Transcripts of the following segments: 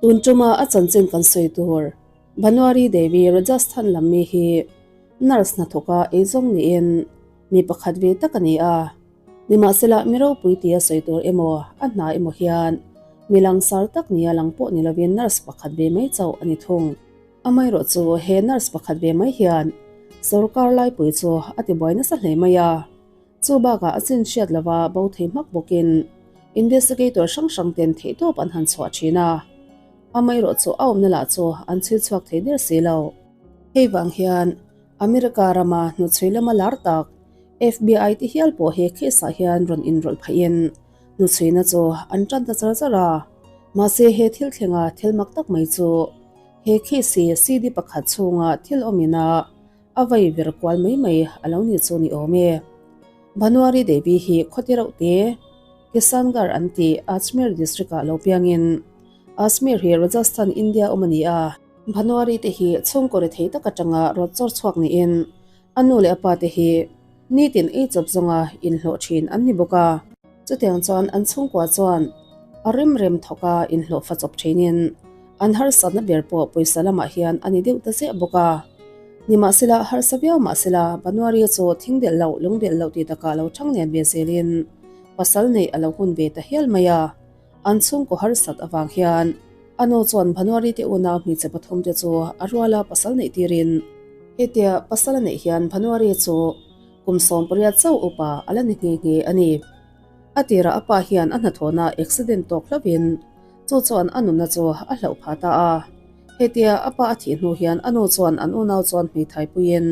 Tun tuma a chanchin kan sawi tur Bhanuari Devi Rajasthan lam mi hi nurse hnathawka eizawng niin mi pakhat ve tak a ni a. Nimahsela mi ropui tia sawi tur emaw a hna emaw hian mi langsar tak nia lang pawh ni lovin nurse pakhat ve mai chauh a ni thung. Amaherawh chu he nurse pakhat ve mai hian sorkar laipui chu a tibuai nasa hle mai a. Chu bakah a chin hriat lova bo thei hmak bawkin investigator hrang hrang ten theihtawp an han chhuah thin a. Amaherawh chu a awmna lah chu an chhui chhuak thei der si lo. Hei vang hian America rama hnuchhui lama lar tak FBI te hial pawh he case ah hian rawn inrawlh phahin hnuchhuina chu an tan ta char char a. Mahse he thil thlenga thil mak tak mai chu he case hi CD pakhat chhunga thil awmin a a vai ver kual mai mai a lo ni chu ni awm e. Bhanuari Devi hi khawti reuh te Kishangarh an tih Ajmer district ah lo piangin Ajmer hi Rajasthan India awm a ni a. Bhanuari te hi chhungkaw rethei tak atanga rawt chawr chhuak niin a nu leh a pa te hi nitin ei chawp zawnga inhlawh thin an ni bawk a. Chutiang chuan an chhungkua chuan a rem rem thawk a inhlawh fa chawp thinin an harsatna ber pawh pawisa lamah hian a ni deuh ta ziah bawk a. Nimahsela harsa viau mahsela Banuari chu thing delh loh lung delh loh tih takah lo thang lian ve zelin pasal neih a lo hun ve ta hial mai a. An chhungkaw harsat avang hian a nu chuan Bhanuari te unau hmeichhe pathum te chu a ruala pasal neih tirin hetia pasal a neih hian Bhanuari chu kum 18 chauh upa a la ni nghe nghe a ni. A tirah a pa hian a hnathawhna accident tawk hlauhin chu chuan a nunna chu a hlauh phah ta a. Hetia a pa a thih hnu hian a nu chuan an unau chuan hmeithai puiin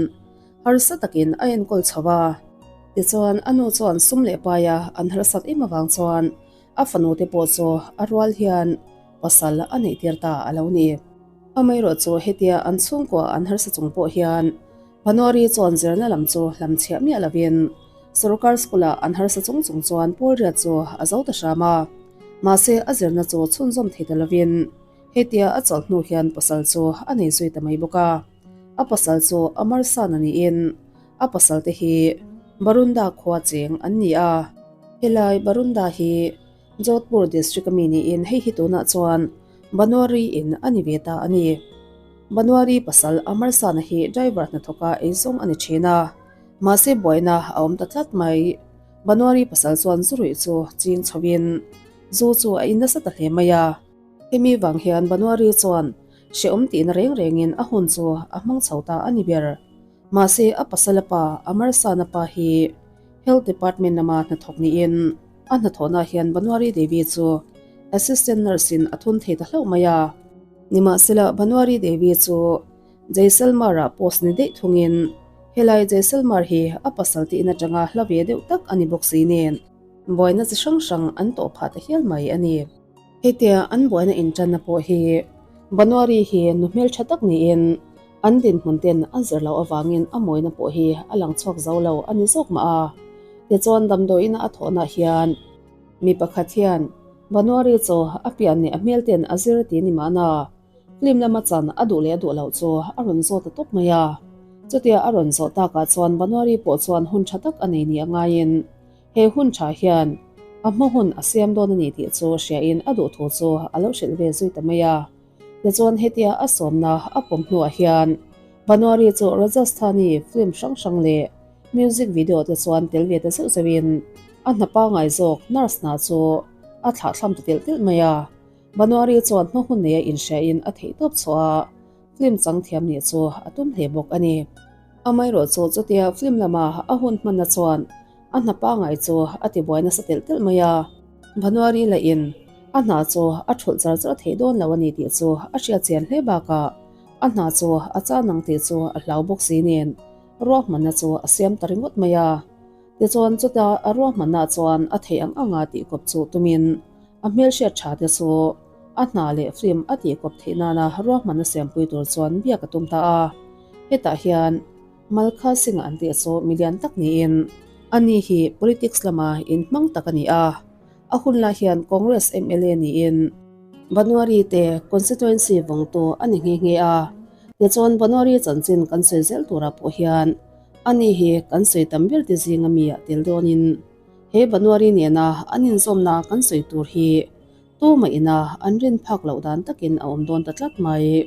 harsa takin a enkawl chho a. Tichuan a nu chuan sum leh paia an harsat em avang chuan A fanu te pawh chu a rual hian pasal a neih tir ta a lo ni. Amaherawh chu hetia an chhungkua an harsa chung pawh hian Bhanuari chuan zirna lam chu hlam chhiah miah lovin sorkar school ah an harsa chung chung chuan pawl riat chu a zo ta hram a. Mahse a zirna chu chhunzawm thei ta lovin hetia a chawlh hnu hian pasal chu a nei zui ta mai bawk a. A pasal chu Amar Sana niin A pasal te hi Barunda khua cheng an ni a. Helai Barunda hi Jodhpur district a mi niin hei hi tunah chuan Banuari in a ni ve ta a ni. Banuari pasal Amarsana hi driver hnathawka eizawng a ni thin a, mahse buaina a awm ta tlat mai. Banuari pasal chuan zu ruih chu ching chhoin zu chu a in nasa ta hle mai a. Hemi vang hian Banuari chuan hrehawm tihna reng rengin a hun chu a hmang chho ta a ni ber. Mahse, a pasal a pa, Amarsan a pa hi Health Department lama hnathawk niin a hnathawhnaah hian Banuari Devi chu Assistant Nurse in a thun thei ta hlauh mai a. Nimahsela, Banuari Devi chu Jaisalmer-ah post ni daih thungin helai Jaisalmer hi a pasal tih in atanga hla ve deuh tak a ni bawk si nen buaina chi hrang hrang an tawh phah ta hial mai a ni. Hetia an buaina intanna pawh hi Banuari hi nu hmeltha tak niin An dinhmun ten a zir loh avangin a mawina pawh hi a lang chhuak zo lo a ni zawk mah a. Tichuan damdawiina a thawhna hian mi pakhat hian Banuari chu a pian leh a hmel ten a zir ti ni mahna film lama chan a duh leh a duh loh chu a rawn zawt ta tawp mai a. Chutia a rawn zawh takah chuan Banuari pawh chuan hun tha tak a nei ni a ngaiin he hun tha hian a hma hun a siam dawn a ni tih chu hriain a duh thu chu a lo hrilh ve zui ta mai a. Tichuan hetia a sawmna a pawm hnuah hian Banuari chu Rajasthani film hrang hrang leh music video te chuan tel ve ta zeuh zeuhin a hna pangai zawk nurse hna chu a thlahthlam ta telh telh mai a. Banuari chuan hma hun neia inhriain a theihtawp chhuah a, film chang thiam nih chu a tum hle bawk a ni. Amaherawh chu chutia film lama a hun hmanna chuan a hna pangai chu a tibuai nasa telh telh mai a. Banuari lahin a hna chu a thulh char char theih dawn lo a ni tih chu a hriat chian hle bakah a hna chu a chan ang tih chu a hlau bawk si nen ruahmanna chu a siam ta ringawt mai a. Tichuan chuta a ruahmanna chuan a theih ang anga tihkawp chu tumin a hmelhriat tha te chu a hna leh film a tihkawp theih nana ruahmanna siampui tur chuan biak a tum ta a. Hetah hian Malkha Singh an tih chu milian tak niin ani hi politics lama inhmang tak a ni a. A hun lai hian Congress mla niin Banuari te constituency vawngtu a ni nghe nghe a. Tichuan Banuari chanchin kan sawi zel turah pawh hian ani hi kan sawi tam ber te zinga mi ah tel dawnin he Banuari nena an inzawmna kan sawi tur hi. Tumah ina an rin phak loh dan takin a awm dawn ta tlat mai.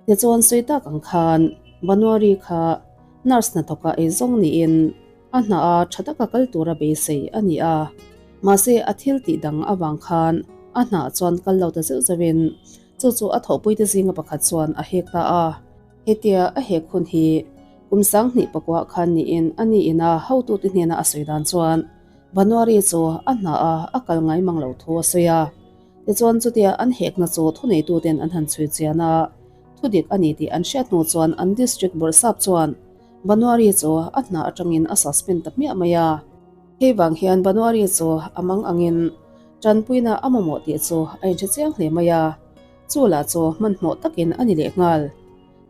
Tichuan sawi tak ang khan Banuari kha nurse hnathawka ei zawng niin a hna a tha taka kal tura beisei a ni a. Mahse a thil tih dang avang khan a hna chuan kal lo ta zeuh zeuhin chu chu a thawhpuite zinga pakhat chuan a hek ta a. Hetia a hek hun hi kum 2009 khan niin a ni ina hotute hnena a sawi dan chuan Banuari chu a hna a a kal ngai mang lo thu a sawi a. Tichuan chutia an hekna chu thuneituten an han chhui chian a, thudik a ni tih an hriat hnu chuan an district bawrhsap chuan Banuari chu a hna atangin a suspend ta hmiah mai a. Hei vang hian Banuari chu a mang angin tanpuina a mamawh tih chu a inhre chiang hle mai a, chu lah chu hmanhmawh takin a ni leh nghal.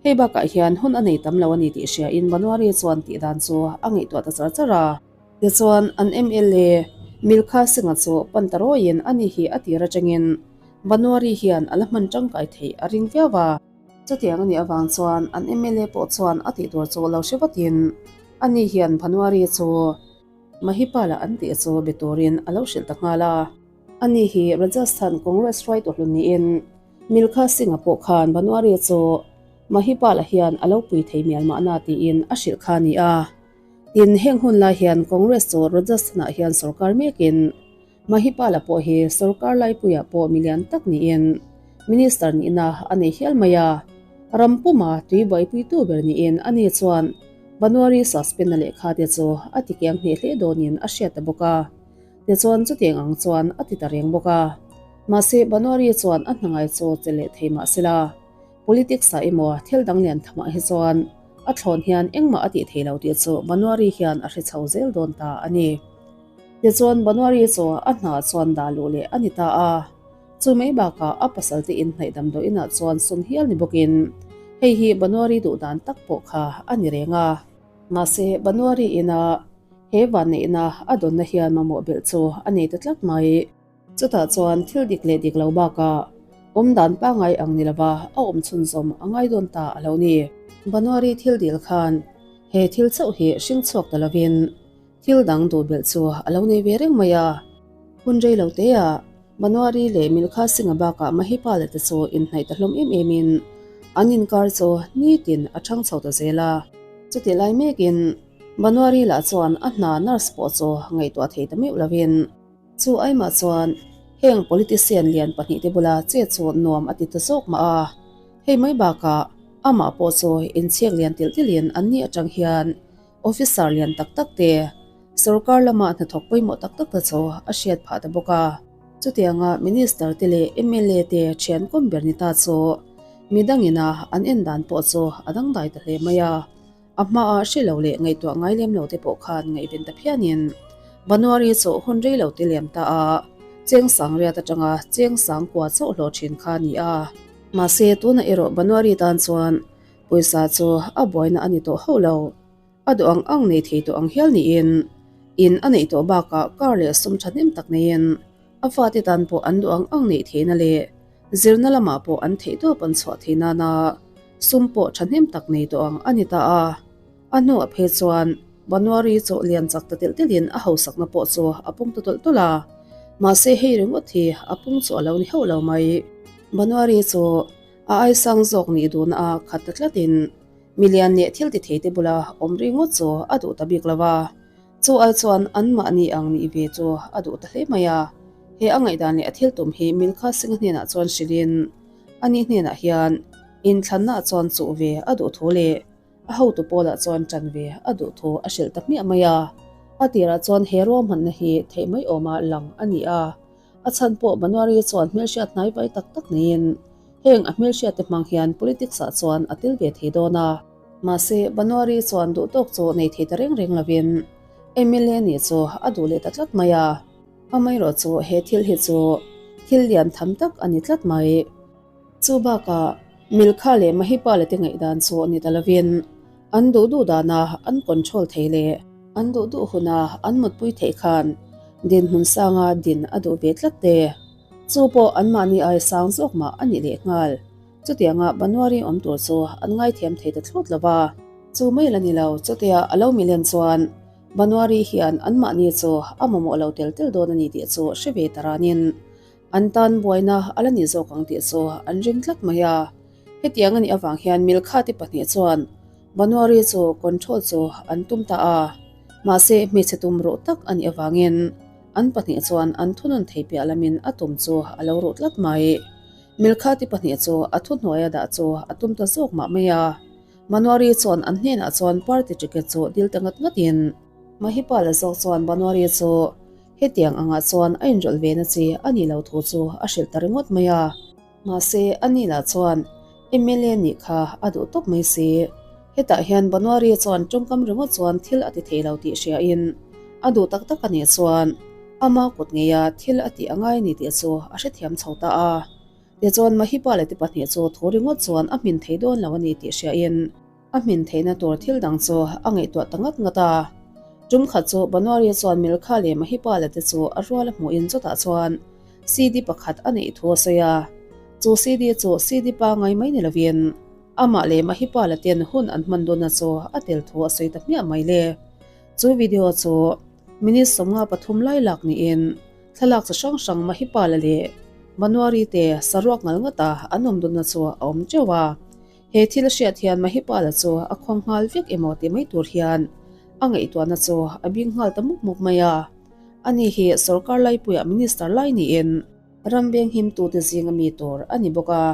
Hei bakah hian hun a nei tam lo a ni tih hriain Banuari chuan tih dan chu a ngaihtuah ta char char a. Tichuan an mla Milkha Singh-a chu pan ta rawiin ani hi a tir atangin Banuari hian a la hman tangkai theih a ring viau a. Chutiang a nih avang chuan an mla pawh chuan a tih tur chu lo hre vatin ani hian Banuari chu Mahipala an tih chu be turin a lo hrilh ta nghal a. Ani hi Rajasthan Congress hruaitu hlun niin Milkha Singh-a pawh khan Banuari chu Mahipala hian a lo pui thei mial mahna tiin a hrilh kha a ni a. Tin, heng hun lai hian Congress chu Rajasthan-ah hian sorkar mekin Mahipala pawh hi sorkar laipuiah pawh milian tak niin Minister nihna a nei hial mai a. Ram puma tui buaipuitu ber niin ani chuan Banuari suspend-na lehkha te chu a ti kiang hneh hle dawnin a hriat ta bawk a. Tichuan chutiang ang chuan a ti ta reng bawk a. Mahse, Banuari chuan a hna ngai chu che leh thei mah sela. Politics-ah emaw thil dang lian thamah hi chuan a thlawn hian engmah a tih thei lo tih chu Banuari hian a hre chho zel dawn ta a ni. Tichuan Banuari chu a hna chuan dah luh leh a ni ta a. Chu mai bakah a pasal te inhnaih damdawiinah chuan sum hial ni bawkin hei hi Banuari duh dan tak pawh kha a ni reng a. Mahse Banuari ina he vanneihna a dawnna hian mamawh belh chu a nei ta tlat mai. Chutah chuan thil dik leh dik lo bakah awm dan pangngai ang ni lova a awm chhunzawm a ngai dawn ta a lo ni. Banuari thil dil khan he thil chauh hi hring chhuak ta lovin thil dang duh belh chu a lo nei ve reng mai a. Hun rei lo teah Banuari leh Milkha Singh-a bakah Mahipala te chu inhnaih ta hlawm em emin an inkar chu nitin a thang chho ta zel a. Chutih lai mekin Banuari lah chuan a hna nurse pawh chu ngaihtuah thei ta meuh lovin, Chu aimah chuan heng politician lian pahnihte bula che chu nuam a ti ta zawk mah a, hei mai bakah amah pawh chu inchhek lian tilh tilhin an ni atang hian officer lian tak tak te, sorkar lama hnathawk pawimawh tak tak te chu a hriat phah ta bawk a. Chutianga minister te leh mla te thian kawm ber ni ta chu midangina an en dan pawh chu a dangdai ta hle mai a. A hmaah hre lo leh ngaihtuah ngai lem lo te pawh khan ngaihven ta phianin Banuari chu hun rei lo ti liam ta a, cheng sang riat atanga cheng sang kua chauh hlawh thin kha a ni a. Mahse, tunah erawh Banuari tan chuan pawisa chu a buaina a ni tawh hauh lo. A duh ang ang nei thei tawh ang hial niin in a neih tawh bakah car leh sum thahnem tak neiin a fate tan pawh an duh ang ang neih theihna leh Zirna lamah pawh an theihtawp an chhuah thei nana sum pawh thahnem tak nei tawh ang a ni ta a. A hnuah phei chuan Banuari chu lian chak ta telh telhin a hausakna pawh chu a pung ta tawlh tawlh a. Mahse hei ringawt hi a pung chu a lo ni hauh lo mai. Banuari chu a aisang zawk nih duhna a khat ta tlatin milian leh thil ti theite bula awm ringawt chu a duh ta bik lo va. Chu ai chuan anmahni ang nih ve chu a duh ta hle mai a, he a ngaihdan leh a thil tum hi Milkha Singh-a hnenah chuan hrilhin ani hnenah hian inthlannaah chuan chuh ve a duh thu leh a hotu pawlah chuan ṭan ve a duh thu a hrilh ta hmiah mai a. A tirah chuan he ruahmanna hi theih mai awma lang a ni a, a chhan pawh Banuari chuan hmelhriat hnai vai tak tak neiin heng a hmelhriatte hmang hian politics-ah chuan a tel ve thei dawn a. Mahse, Banuari chuan duh tawk chu nei thei ta reng reng lovin mla nih chu a duh leh ta tlat mai a. Amaherawh chu he thil hi chu thil lian tham tak a ni tlat mai. Chu bakah Milkha leh Mahipala te ngaihdan chu ni ta lovin an duh duh dana an control thei leh an duh duh huna an mutpui theih khan dinhmun sanga din a duh ve tlat te. Chu pawh anmahni ai sang zawk mah a ni leh nghal. Chutianga Banuari awm tur chu an ngaithiam thei ta thlawt lo va. Chu mai la ni lo, chutia a lo milen chuan Banuari hian anmahni chu a mamawh lo tel tel dawn a ni tih chu hre ve ta ranin. An tan buaina a la ni zawk ang tih chu an ring tlat mai a. Hetiang a nih avang hian Milkha te pahnih chuan Banwari chu control chu an tum ta a. Mahse hmeichhe tum ruh tak a nih avangin an pahnih chuan an thunun thei piah lamin a tum chu a lo ruh tlat mai. Milkha te pahnih chu a thuhnuaia dah chu a tum ta zawk mah mai a. Banwari chuan an hnenah chuan party ticket chu dil ta ngat ngatin Mahipala zawk chuan Banwari chu Hetiang angah chuan a inrawlh ve na chi a nih lo thu chu a hrilh ta ringawt mai a. Mahse, a ni lah chuan mla nih kha a duh tawp mai si. Hetah hian Banwari chuan tawngkam ringawt chuan thil a ti thei lo tih hriain a duh tak tak a nih chuan ama kut ngeia thil a tih a ngai a ni tih chu a hrethiam chho ta a. Tichuan Mahipala te pahnih chu thu ringawt chuan a hmin thei dawn lo a ni tih hriain, A hmin theihna tur thil dang chu a ngaihtuah ta ngat ngat a. Tum khat chu Banwari chuan Milkha leh Mahipala te chu a rual a hmuhin chutah chuan CD pakhat a neih thu a sawi a. Chu CD chu CD pangai mai ni lovin amah leh Mahipala ten hun an hman dunna chu a tel thu a sawi ta hmiah mai le. Chu video chu minute 53 lai lak niin thlalak chi hrang hrang Mahipala leh Banwari te saruak ngal ngata an awm dunna chu a awm teuh a. He thil a hriat hian Mahipala chu a khawng nghal vek emaw ti mai tur hian a ngaihtuahna chu a bing nghal ta mup mup mai a. Ani hi sorkar laipuiah minister lai niin ram veng himtute zinga mi tur a ni bawk a.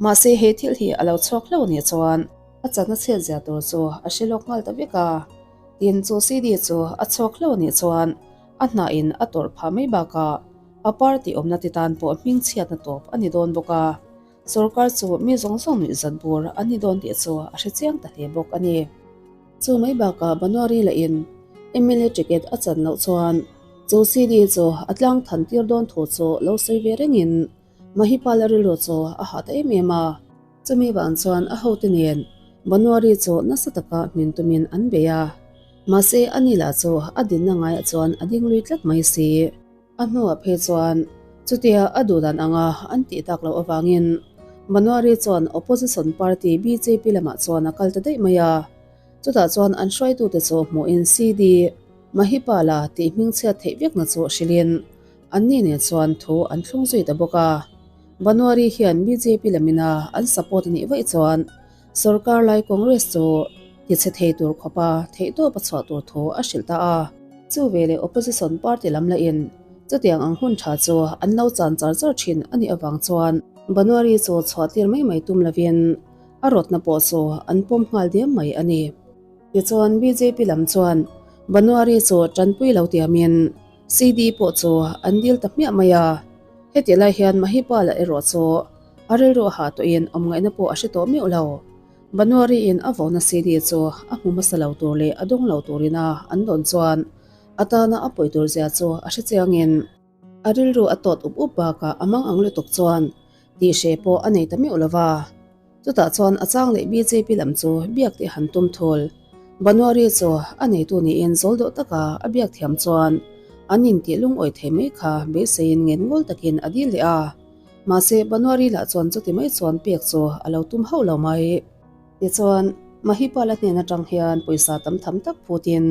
Mahse he thil hi a lo chhuak hlauh nih chuan a chakna chhiat zia tur chu a hre lawk nghal ta vek a. Tin, chu CD chu a chhuak hlauh nih chuan a hnahin a tawrh phah mai bakah a party awmna te tan pawh hmingchhiatna tawp a ni dawn bawk a. Sorkar chu mi zawng zawng nuih zat bur an ni dawn tih chu a hre chiang ta hle bawk a ni. Chu mai bakah Banwari lahin mla ticket a chan loh chuan chu CD chu a tlang than tir dawn thu chu lo sawi ve rengin Mahipala rilru chu a hah ta em em a. Chumi vang chuan a hote nen Banwari chu nasa taka hmin tumin an bei a. Mahse ani lah chu a dinna ngaiah chuan a ding lui tlat mai si. A hnuah phei chuan chutia a duh dan anga an tih tak loh avangin Banwari chuan opposition party bjp lamah chuan a kal ta daih mai a. Chutah chuan an hruaitute chu hmuhin CD Mahipala tih hmingchhiat theih vekna chu hrilhin anni nen chuan thu an thlung zui ta bawk a. Banwari hian bjp lamina an support a nih vaih chuan Sorkar lai Congress chu tichhe thei tur khawpa theihtawp a chhuah tur thu a hrilh ta a. Chu veleh opposition party lam lahin chutiang ang hun tha chu an lo chan char char thin a nih avang chuan Banwari chu chhuah tir mai mai tum lovin a rawtna pawh chu an pawm nghal diam mai a ni. Tichuan bjp lam chuan Banwari chu tanpui lo tiamin CD pawh chu an dil ta hmiah mai a. Heti lai hian Mahipala erawh chu A rilru a hah tawhin awm ngaihna pawh a hre tawh meuh lo. Banuariin a vawna CD chu a hmu hmasa lo tur leh a dawng lo turin a an dawn chuan a tana a pawi tur zia chu a hre chiangin a rilru a tawt up up bakah a mang ang lutuk chuan tihhreh pawh a nei ta meuh lo va. Chutah chuan a chang leh bjp lam chu biak tih han tum thul. Banuari chu a neitu niin zawl dawh taka a biak thiam chuan an intih lungawi thei mai kha beiseiin ngen ngawl takin a dil leh a. Mahse, Banwari lah chuan chuti mai chuan pek chu a lo tum hauh lo mai. Tichuan, Mahipala hnen atang hian pawisa tam tham tak phutin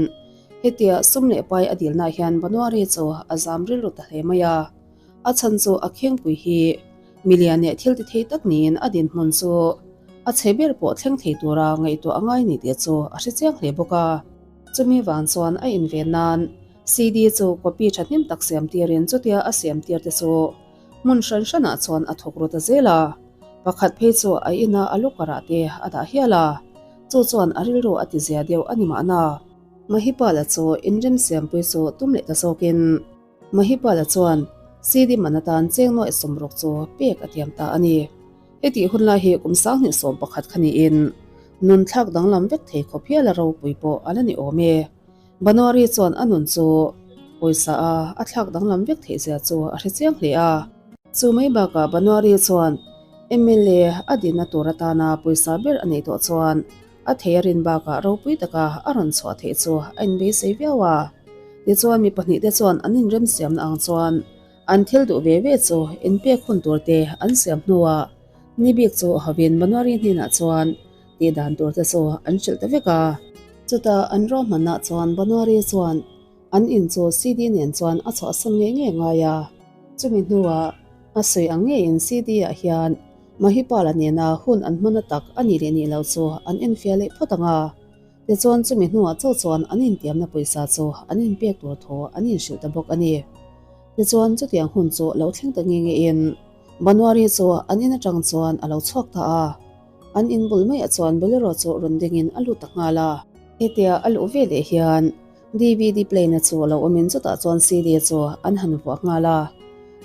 hetia sum leh pai a dilnaah hian Banwari chu a zam rilru ta hle mai a. A chhan chu a khengpui hi milian leh thil ti thei tak niin a dinhmun chu a chhe ber pawh thleng thei tura ngaihtuah a ngai ni tih chu a hre chiang hle bawk a. Chumi vang chuan a inven nan CD chu copy thahnem tak siam tirin chutia a siam tir te chu Hmun hran hranah chuan a thawk ru ta zel a, pakhat phei chu a ina a locker-ah te a dah hial a, chu chuan a rilru a ti zia deuh a ni mahna. Mahipala chu inremsiampui chu tum leh ta zawkin Mahipala chuan CD man atan cheng nuaih 60 chu pek a tiam ta a ni. Hetih hun lai hi kum 2011 kha niin nun thlak danglam vek thei khawp hial a ropui pawh a la ni awm e. Banwari chuan a nun chu pawisa a a thlak danglam vek theih zia chu a hre chiang hle a. Chu mai bakah Banwari chuan mla a dinna tur atana pawisa ber a neih tawh chuan a thei a rin bakah ropui taka a rawn chhuah theih chu a inbeisei viau a. Tichuan mi pahnihte chuan an inremsiamna ang chuan an thil duh ve ve chu inpek hun turte an siam hnuah ni bik chu hovin Banwari hnenah chuan tih dan tur te chu an hrilh ta vek a. Chutah an ruahmanah chuan Banwari chuan an in chu CD nen chuan a chhuahsan ngei ngei ngai a. Chumi hnuah A sawi ang ngeiin CD-ah hian Mahipala nena hun an hmana tak a nih leh nih lo chu an enfiah leh phawt ang a. Tichuan chumi hnuah chauh chuan an intiamna pawisa chu an inpek tur thu an inhrilh ta bawk a ni. Tichuan chutiang hun chu lo thleng ta nge ngein Banuari chu an in atang chuan a lo chhuak ta a. An in bul maiah chuan Bolero chu rawn dingin a lut ta nghal a. Hetia a luh ve leh hian DVD play na chu lo awmin chutah chuan CD chu an han vuah nghal a.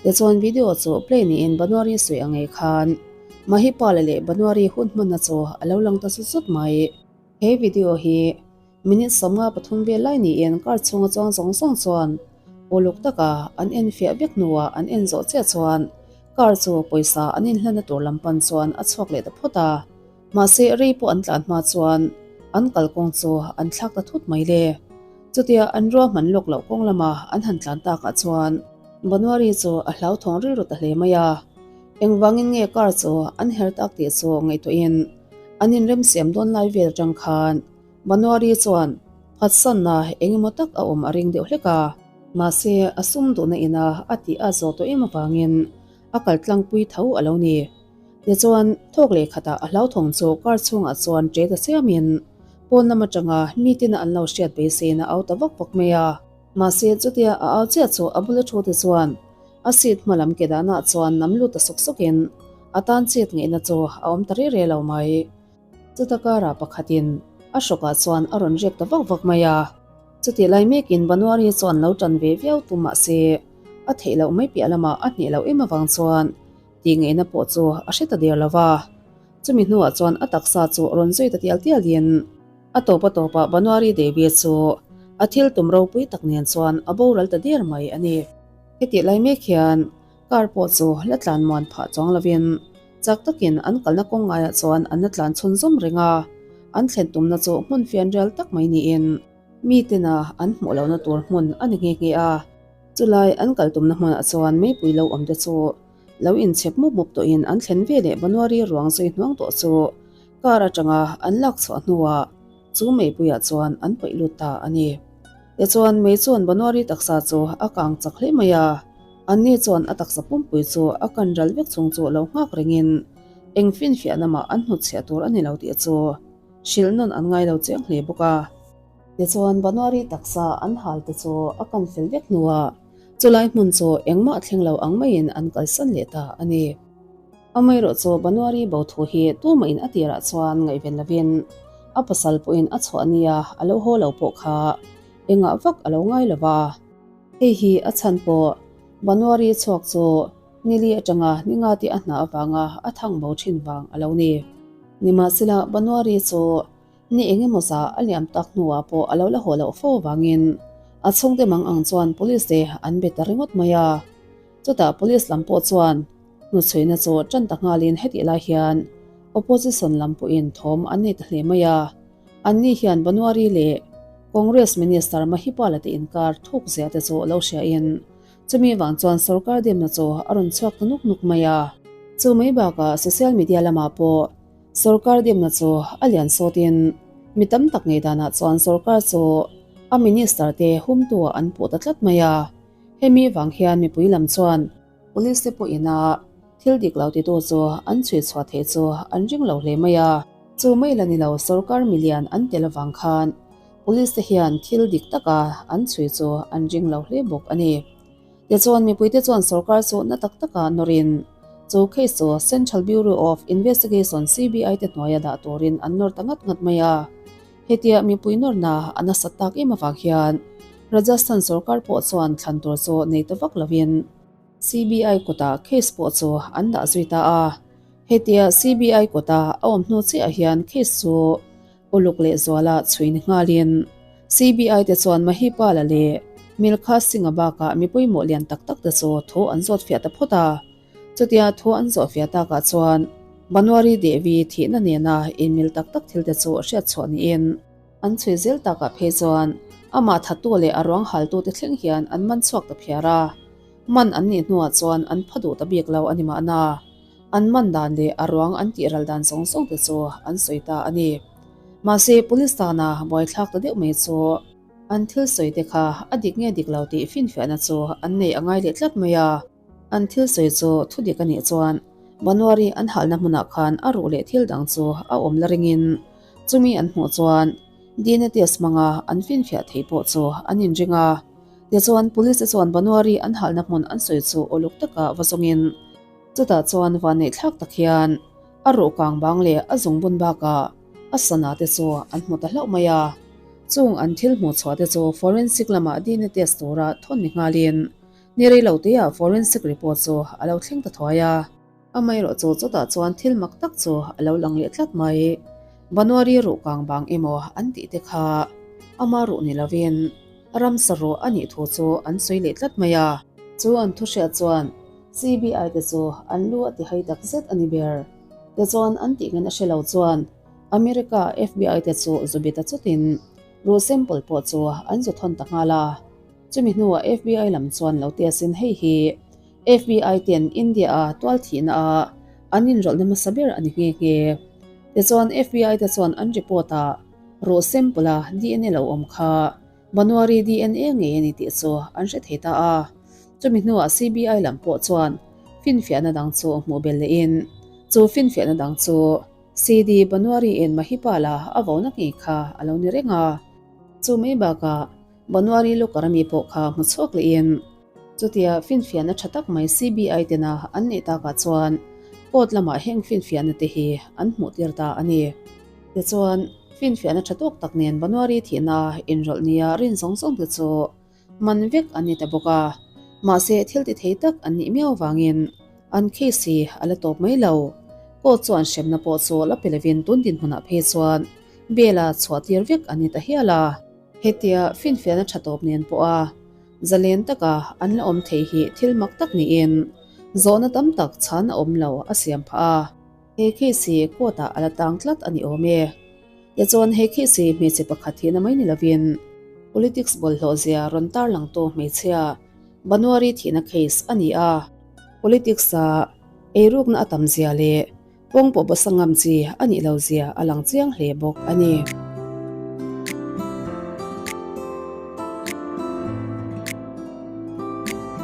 Tichuan video chu play niin Banuari sawi ang ei khan Mahipala leh Banuari hun hmanna chu a lo lang ta zut zut mai. He video hi minute 53 vel lai niin car chhunga chuang zawng zawng chuan uluk taka an en fiah vek hnuah an en zawh chiah chuan car chu pawisa an inhlanna tur lam pan chuan a chhuak leh ta phawt a. Mahse rei pawh an tlan hma chuan an kalkawng chu an thlak ta thut mai le. Chutia an ruahman lawk loh kawng lama an han tlan takah chuan Banuari chu a hlauthawng rilru ta hle mai a. Engvangin nge car chu an her tak tih chu ngaihtuahin an inremsiam dawn lai vel atang khan Banuari chuan phatsanna eng emaw tak a awm a ring deuh hlek a. Mahse a sum duhna ina a tih a zawh tawh em avangin a kal tlangpui tho a lo ni. Tichuan, thawk leh khatah a hlauthawng chu car chhungah chuan ṭe ta chiamin pawn lam aṭanga mitin an lo hriat beiseiin a au ta vak vak mai a. Mahse, chutia a au chiah chu a bula thu te chuan a seat hma lam ke danah chuan nam lut ta sawk sawkin a tan chet ngeihna chu a awm ta re re lo mai. Chuta karah pakhatin a hrawkah chuan a rawn riak ta vak vak mai a. Chutih lai mekin Banuari chuan lo ṭan ve viau tum mahse, a theih loh mai piah lamah a hneh loh em avang chuan Tih ngeihna pawh chu a hre ta der lo va. Chumi hnuah chuan a taksa chu rawn zui ta tial tialin a tawp a tawpah Banuari Devi chu a thil tum ropui tak nen chuan a boral ta der mai a ni. Hetih lai mek hian car pawh chu la tlan muan phah chuang lovin chak takin an kalna kawng ngaiah chuan an la tlan chhun zawm reng a, an thlen tumna chu hmun fianrial tak mai niin mitena an hmuh lohna tur hmun a ni nghe nghe a. Chulai an kal tumna hmunah chuan meipui lo awm te chu Lo inchhep mup mup tawhin an thlen ve leh Banuari ruang zui hnuang tawh chu car atanga an lak chhuah hnuah chu meipuiah chuan an paih lut ta a ni. Tichuan mei chuan Banuari taksa chu a kang chak hle mai a, anni chuan a taksa pumpui chu a kan ral vek chhung chu lo nghak rengin eng finfiahna mah an hnutchhiah tur a ni lo tih chu hrilh nawn an ngai lo chiang hle bawk a. Tichuan Banuari taksa an hal te chu a kan fel vek hnuah Chulai hmun chu engmah thleng lo ang maiin an kalsan leh ta a ni. Amaherawh chu Banuari bo thu hi tumahin a tirah chuan ngaihven lovin a pasal pawhin a chhuah nia a lo haw lo pawh kha engah vak a lo ngai lo va. Hei hi a chhan pawh Banuari chhuak chu nili atanga ni nga tih a hna avanga a thang bo thin vang a lo ni. Nimahsela Banuari chu Ni eng emaw zah a liam tak hnuah pawh a lo la haw loh fo avangin a chhungte mang ang chuan police te an be ta ringawt mai a. Chutah police lam pawh chuan hnuchhuina chu tan ta nghalin hetih lai hian opposition lam pawhin thawm an nei ta hle mai a. Anni hian Banuari leh Congress Minister Mahipala te inkar thuk zia te chu lo hriain chumi vang chuan sorkar demna chu a rawn chhuak ta nuk nuk mai a. Chu mai bakah social media lamah pawh Sorkar dimna chu a lian sawtin mi tam tak ngei danah chuan sorkar chu a minister te humtu ah an puh ta tlat mai a. Hemi vang hian mipui lam chuan police te pawhin a thil dik lo titu chu an chhui chhuah theih chu an ring lo hle mai a. Chu mai la ni lo sorkar milian an tel avang khan police te hian thil dik taka an chhui chu an ring lo hle bawk a ni. Tichuan mipuite chuan sorkar chu na tak taka nawrin chu case chu Central Bureau of Investigation, CBI, te hnuaia dah turin an nawr ta ngat ngat mai a. Hetia mipui nawrna a nasat tak em avang hian Rajasthan sorkar pawh chuan thlan tur chu nei ta vak lovin CBI kutah case pawh chu an dah zui ta a. Hetia CBI kuta a awm hnu chiah hian case chu Uluk leh zuala chhui ni nghalin CBI te chuan Mahipala leh Milkha Singh-a bakah mi pawimawh lian tak tak te chu thu an zawt fiah ta phawt a. Chutia thu an zawh fiah takah chuan Banwari Devi thihna nena inmil tak tak thil te chu hriat chhuah niin an chhui zel takah phei chuan amah thattu leh a ruang haltu te thleng hian an man chhuak ta phiar a. Man an nih hnuah chuan an pha duh ta bik lo a ni mahna. An man dan leh a ruang an tih ral dan zawng zawng te chu an sawi ta a ni. Mahse, police tana buaithlak ta deuh mai chu an thil sawi te kha a dik nge dik lo tih finfiahna chu an nei a ngai leh tlat mai a. An thil sawi chu thu dik a nih chuan Banuari an halna hmunah khan a ruh leh thil dang chu a awm la ringin chumi an hmuh chuan DNA test hmanga an finfiah thei pawh chu an inring a. Tichuan Police te chuan Banuari an halna hmun an sawi chu uluk taka va zawngin chutah chuan vanneih thlak tak hian a ruh kang bang leh a zungbun bakah a sana te chu an hmu ta hlauh mai a. Chung an thil hmuh chhuah te chu forensic lamah DNA test tura thawn ni nghalin Ni rei lo teah forensic report chu a lo thleng ta thuai a. Amaherawh chu chutah chuan thil mak tak chu a lo lang leh tlat mai. Banuari ruh kang bang emaw an tih te kha ama ruh ni lovin ramsa ruh a nih thu chu an sawi leh tlat mai a. Chu an thu hriat chuan CBI te chu an lu a ti hai tak zet a ni ber. Tichuan an tih ngen a hre lo chuan America FBI te chu zu bi ta chutin ruh sample pawh chu an zu thawn ta nghal a. Chumi hnuah FBI lam chuan lo test in hei hi FBI ten India a tual thihna a an inrawlhna hmasa ber a ni nghe nghe. Tichuan FBI te chuan an report ah ruh sample a DNA lo awm kha Banuari DNA ngei a ni tih chu an hre thei ta a. Chumi hnuah CBI lam pawh chuan finfiahna dang chu hmuh belh leh in chu finfiahna dang chu CD Banuari in Mahipala a vona ngei kha a lo ni reng a. Chu mai bakah Banuari Lukar ami pawh kha hmu chhuak lehin chutia finfiahna tha tak mai CBI tena an neih takah chuan court lamah heng finfiahna te hi an hmuh tir ta a ni. Tichuan, finfiahna tha tawk tak nen Banuari thihna inrawlh nia rin zawng zawng te chu man vek an ni ta bawk a. Mahse, thil ti thei tak an nih miau vangin an case hi a la tawp mai lo. Court chuan hremna pawh chu la pe lovin tun dinhmunah phei chuan bail a chhuah tir vek an ni ta hial a. Hetia finfiahna tha tawp nen pawha zalen taka an la awm thei hi thil mak tak niin zawhna tam tak chhan a awm lo a siam phah a. He case hi court ah a la tang tlat a ni awm e. Tichuan he case hi hmeichhe pakhat hi na mai ni lovin politics bawlhhlawh zia rawn tarlangtu hmeichhia Banuari thihna case a ni a. Politics a eirukna a tam zia leh Kawng pawh bawsa ngam chi a nih lo zia a lang chiang hle bawk a ni.